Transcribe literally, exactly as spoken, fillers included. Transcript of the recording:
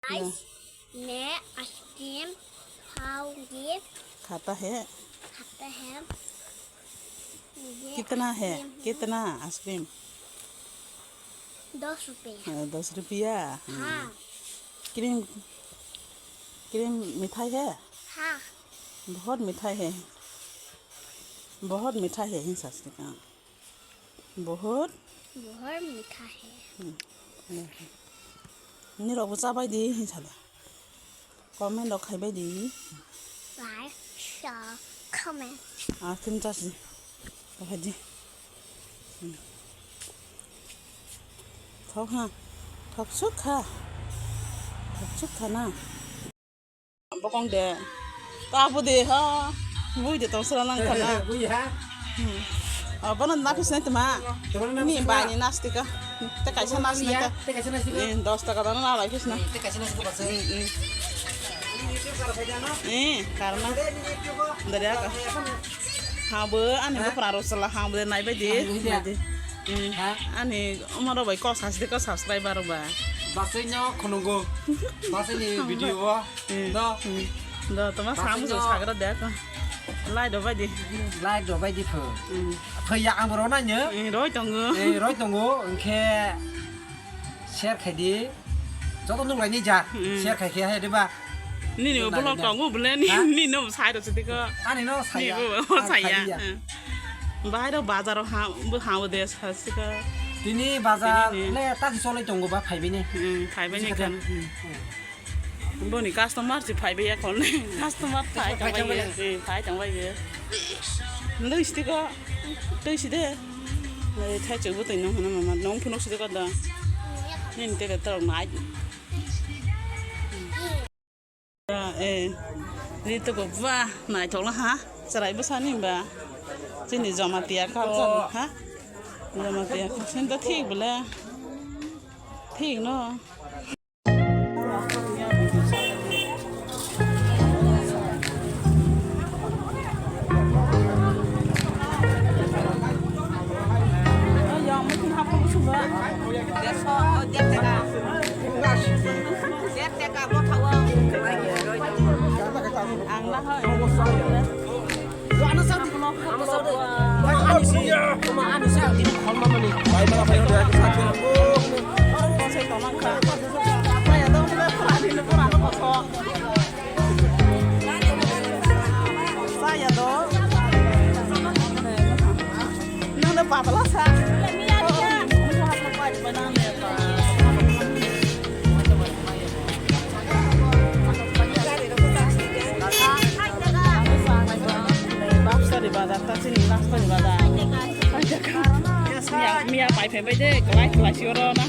Ice में आइसक्रीम खाओगे। खाता है। खाता है। ये कितना है? आइसक्रीम है। कितना आइसक्रीम? दस रुपया। हाँ, दस रुपया। हाँ। क्रीम, क्रीम मिठाई है? हाँ। बहुत मिठाई है। बहुत मिठाई है, हिंसा से कहा। बहुत। बहुत मीठा है। Hmm. Nirok bo chabai di, hinsa da. Comment rok khaibai di. Like, share, comment. Ah, khim chasi. Bahai di. Hmm. Thok ha. Thok suk ha. Thok suk ha na. Bokong de. Ta bo de ha. Bui de tong sura nang khana. Bui ha. Hmm. Ah, bono na kis nai tuma. Ni bai ni nastika. Te kaisa nastika. Te kaisa nastika. Eh, dos taka dano na lai kis na. Te kaisa nastika bas. Hmm, hmm. Eh, karna. Dari aka. Ha bo ani bo pra rosala ha bo de nai bai di. Nai di. Hmm. Ha? Ani umaro bai kok sastika subscriber ba. Basai no khunungo. Basai ni video o. Hmm. Do. Hmm. Do, toma samu jo sagra de ko. Lai do bai di. Lai do bai di pho. Hmm. Pho ya ang boro na nyo. Hmm, roi tongo. Eh, roi tongo. Engkhe share khai di. Joto nung lai ni ja. Hmm. Share khai khe hai de ba. Nini bo vlog tongo bole ni, ha? Nini no sai ro sitiko. Ani no sai ya. Ni bo sai ya. Hmm. Bahai ro bazar ha, bo ha de sastika. Tini bazar le ta si solai tongo ba phai bini. Hmm, phai bini kan. Hmm. Boni customer si phai bai ya kon. Customer phai tong bai. Eh, phai tong bai. Ndoi sitiko. Tei side. Thai chuk bwtwi nung hwnwi mama nung phunuk side kodo. Nini teke torok nai. Eh, ri toko ba naithok la ha. Chwrai bwsani ba. Chini Jamatia culture ha. Jamatia culture to thik bole. Thik no. Ang na hoi. Saya do. Nang na babala sa. Bapsari bazar ta chini last bazar. Miya, miya pai phai bai de, kalai kalai si oro na.